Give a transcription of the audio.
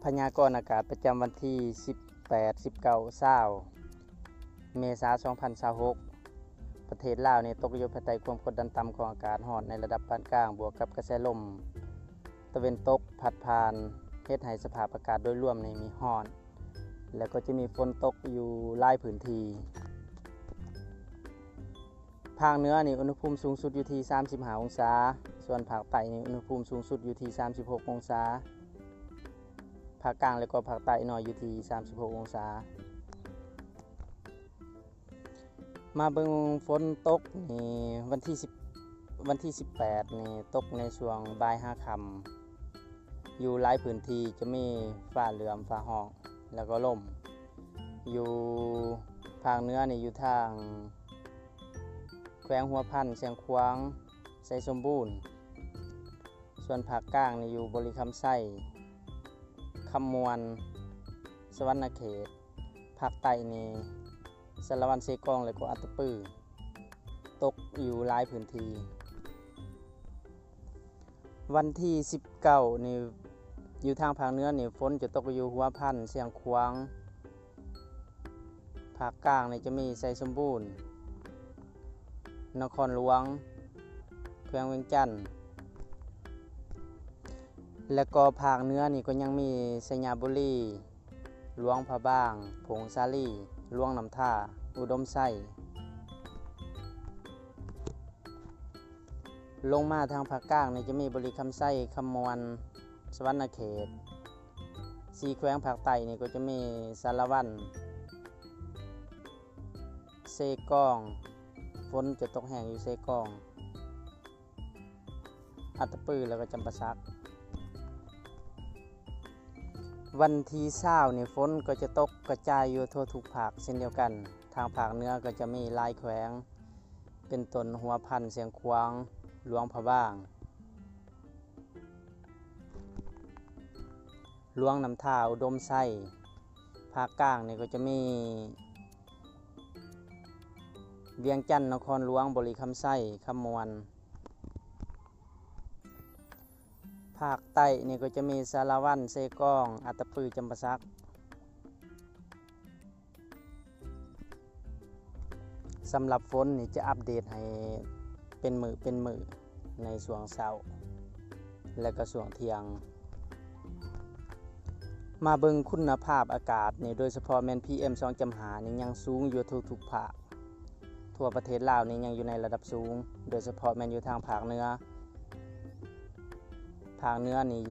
ພະຍາກອນອາກາດປະຈຳວັນທີສິບແປດ ສິບເກົ້າ ຊາວ ເມສາ ສອງພັນຊາວຫົກ ປະເທດລາວນີ້ຕົກຢູ່ພາຍໃຕ້ຄວາມກົດດັນຕ່ຳຂອງອາກາດຮ້ອນໃນລະດັບປານກາງ ບວກກັບກະແສລົມຕາເວັນຕົກພັດຜ່ານ ເຮັດໃຫ້ສະພາບອາກາດໂດຍລວມນີ້ມີຮ້ອນ ແລ້ວກໍຈະມີຝົນຕົກຢູ່ຫຼາຍພື້ນທີ່. ພາກເໜືອນີ້ອຸນຫະພູມສູງສຸດຢູ່ທີ່ສາມສິບຫ້າອົງສາ, ສ່ວນພາກໃຕ້ນີ້ອຸນຫະພູມສູງສຸດຢູ່ທີ່ສາມສິບຫົກອົງສາ, ພາກກາງ ແລະ ກໍພາກໃຕ້ນ້ອຍຢູ່ທີ່ສາມສິບຫົກອົງສາ. ມາເບິ່ງຝົນຕົກນີ້ ວັນທີສິບ ວັນທີສິບແປດນີ້ຕົກໃນຊ່ວງບ່າຍຫາຄ່ຳ ຢູ່ຫຼາຍພື້ນທີ່ຈະມີຟ້າເຫຼື້ອມ ຟ້າຮ້ອງ ແລ້ວກໍລົມ. ຢູ່ພາກເໜືອນີ້ຢູ່ທາງແຂວງຫົວພັນ, ຊຽງຂວາງ, ໄຊສົມບູນ, ສ່ວນພາກກາງນີ້ຢູ່ບໍລິຄຳໄຊ, ຄຳມ່ວນ, ສະຫວັນນະເຂດ, ພາກໃຕ້ນີ້ ສາລະວັນ, ເຊກອງ ແລະ ກໍອັດຕະປື ຕົກຢູ່ຫຼາຍພື້ນທີ່. ວັນທີສິບເກົ້ານີ້ ຢູ່ທາງພາກເໜືອນີ້ ຝົນຈະຕົກຢູ່ຫົວພັນ, ຊຽງຂວາງ, ພາກກາງນີ້ຈະມີໄຊສົມບູນ, ນະຄອນຫຼວງ, ແຂວງວຽງຈັນ ແລະ ກໍພາກເໜືອນີ້ກໍຍັງມີໄຊຍະບູລີ, ຫຼວງພະບາງ, ຜົ້ງສາລີ, ຫຼວງນ້ຳທາ, ອຸດົມໄຊ. ລົງມາທາງພາກກາງນີ້ຈະມີບໍລິຄຳໄຊ, ຄຳມ່ວນ, ສະຫວັນນະເຂດ. ສີ່ແຂວງພາກໃຕ້ນີ້ກໍຈະມີສາລະວັນ, ເຊກອງ, ຝົນຈະຕົກແຮງຢູ່ເຊກອງ, ອັດຕະປື ແລ້ວກໍຈຳປາສັກ. ວັນທີຊາວນີ້ ຝົນກໍຈະຕົກກະຈາຍຢູ່ທົ່ວທຸກພາກເຊັ່ນດຽວກັນ. ທາງພາກເໜືອກໍຈະມີຫຼາຍແຂວງ ເປັນຕົ້ນຫົວພັນ, ຊຽງຂວາງ, ຫຼວງພະບາງ, ຫຼວງນ້ຳທາ, ອຸດົມໄຊ. ພາກກາງນີ້ກໍຈະມີວຽງຈັນ, ນະຄອນຫຼວງ, ບໍລິຄຳໄຊ, ຄຳມ່ວນ. ພາກໃຕ້ນີ້ກໍຈະມີສາລະວັນ, ເຊກອງ, ອັດຕະປື, ຈຳປາສັກ. ສຳລັບຝົນນີ້ຈະອັບເດດໃຫ້ເປັນມື້ເປັນມື້ ໃນຊ່ວງເຊົ້າ ແລະ ກໍຊ່ວງທ່ຽງ. ມາເບິ່ງຄຸນນະພາບອາກາດນີ້ ໂດຍສະເພາະແມ່ນ ພີເອັມ ສອງຈຸດຫ້າ ນີ້ຍັງສູງຢູ່ທຸກໆພາກ. ທົ່ວປະເທດລາວນີ້ຍັງຢູ່ໃນລະດັບສູງ, ໂດຍສະເພາະແມ່ນຢູ່ທາງພາກເໜືອ. ພາກເໜືອນີ້